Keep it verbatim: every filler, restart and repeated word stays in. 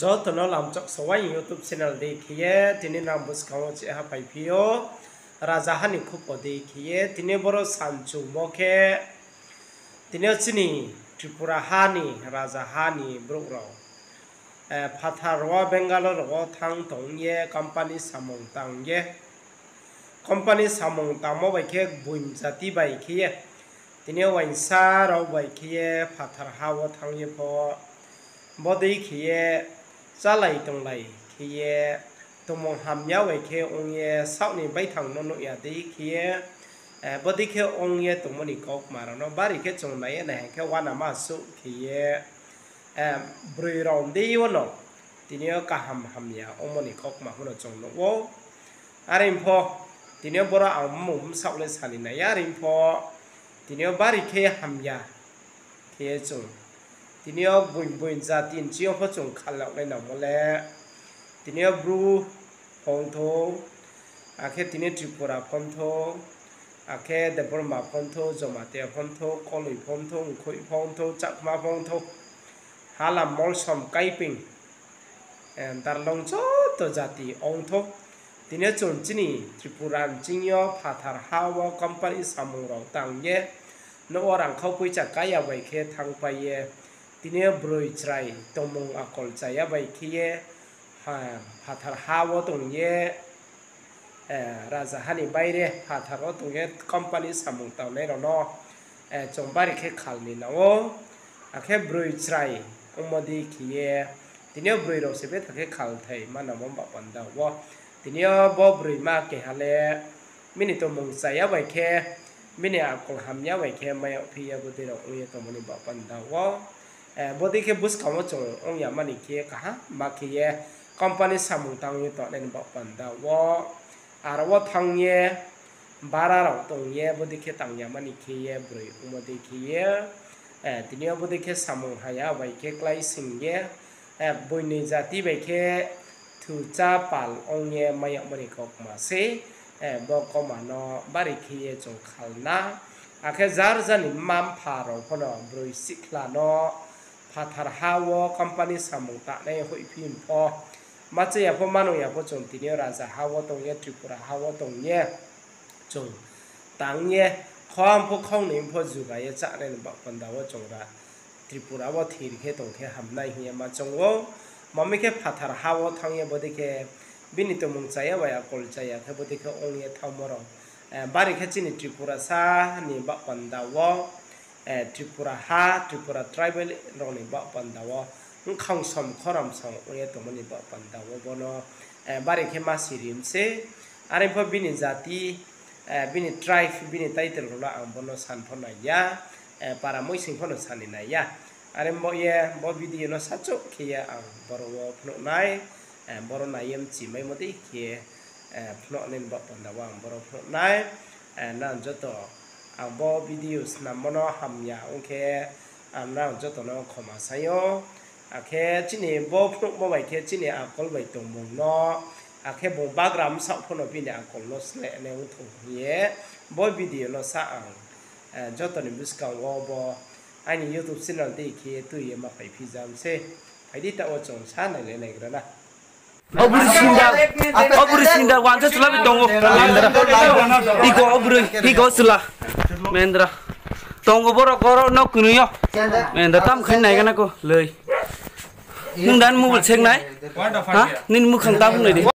Joto no lamchak sawai YouTube channel dei khe ye, tini nang buskang wo chih ha phaiphi ou. Rajaha ni khupo dei khe ye, tini boro sanchumo khe, tini yo chini Tripura ha ni, rajaha ni brouh rao, eh, phathar wo, Bangalore rao wo thanng tong ye, company samung tang ye, company samung tangmo bai khe gboing jati bai khe ye, tini yo uaingsa rao bai khe ye phathar ha wo thanng ye pho, bodei khe ye chálai tonglai khe ye, tongmung hamya bai khe ong ye, saoh ni baithang no nuh ya dei khe ye, eh, bodei khe ong ye tongmo ni kaukma rao no bari khe chung nai ye nai hing khe uanama suh khe ye, eh, broi rao dei yo no tini yo kaham hamya ongmo ni kaukma pho no chung nuh ou. Are pho, tini yo boro ang mmung bsaoh le sa ni nai ya, are pho, tini yo bari khe hamya khe ye chung, tini yo gboing gboing jati ni ching yo pho chung khal yag nai nangmo le, tini yo Bru pho ongthou, akhe tini Tripura pho ongthou, akhe Debbarma pho ongthou, Jomatia pho ongthou, Koloi pho ongthou, Mkhoih pho ongthou, Chakma pho ongthou, Halam, Molsom, Kaiping, eh, Darlong joto jati ongthou. Tini yo chung chini Tripura ni ching yo phathar ha wo company samung rao tang ye, nouh wo rangkhau poicha kái ya bai khe thanngpai ye, tini yo broi chrai tongmung akol chaya bai khe ye, ha, phathar ha wo tong ye, eh, rajaha ni baire phathar wo tong ye company samung tangnai rao no, eh, chung bari khe khal ni nang ou. Akhe broi chrai ongmo dei khe ye, tini yo broi rao se betha khe khalthai ma nangmo baoh panda wo. Tini yo bo broima keha le bini tongmung chaya bai khe, bini akol hamya bai khe mai yagphi ye bodei rao ong ye tongmo ni baoh panda wo. Eh, bodei khe buskang wo chung ong ya mani khe kaham ma khe ye company samung tang ye tongnai ni baoh panda wo. Aro wo thanng ye, bara rao tong ye, bodei khe tang ya mani khe ye, broi ongmo dei khe ye, eh, tini yo bodei khe samung haya bai khe klái sing ye, eh, boinoi jati bai khe thucha pal ong ye mai yagmo ni kaukma sei, eh, bo kaukma no bari khe ye chung khal na. Akhe jar jar ni mma mpha rao pho no broi sikhla no phathar ha wo company samung tangnai hoihphi pho, ma cha ya pho, ma nung ya pho, chung tini yo rajaha wo tong ye, Tripura ha wo tong ye, chung tang ye, khong pho khong ni pho juga ye chánai ni baoh panda wo chung ra Tripura wo thir khe tong khe hamnai hing ye ma choung ou. Mami khe phathar ha wo thanng ye bodei khe bini tongmung chaya bai akol chaya khe bodei khe ong ye thanngmo rao, eh, bari khe chini Tripurasa ni baoh panda wo, eh, Tripura ha, Tripura tribal rao ni baoh panda wo, bkhang som khoram som ong ye tongmo ni baoh panda wo bo no, eh, bari khe ma si ri mi se. Are pho bini jati, eh, bini tribe, bini title rao no ang bo no san pho nai ya, eh, para muising pho no sa ni nai ya. Are bo ye bo video no sachouh khe ye ang boro wo phnuh nai, eh, boro nai ye mchi maimo dei khe, eh, phnuh nai ni baoh panda wo ang boro phnuh nai, eh, nang joto ang bo video snammo no hamya ong khe, ang nang joto no khoma sai ou. Akhe chini bo phnuhmo bai khe chini akol bai tongmung no, akhe bung bagra bsaoh pho no bini akol no sleh nai ong thou hing ye, bo video no sa ang, eh, joto ni buskang wo bo aini YouTube channel dei khe tui ye ma phaiphi jam se. Phai di, taoh wo chung sa nai le naigra na. O buri sindal, o buri sindal, wansa chula bi tong ou. Mendra. Iko o buri, iko chula. Mendra. Tong ou borok oro no kwnwi yo. Mendra tam khain nai gana ko lei. Nung dan mobile check nai? Ha? Nini mukhang ta phunai di.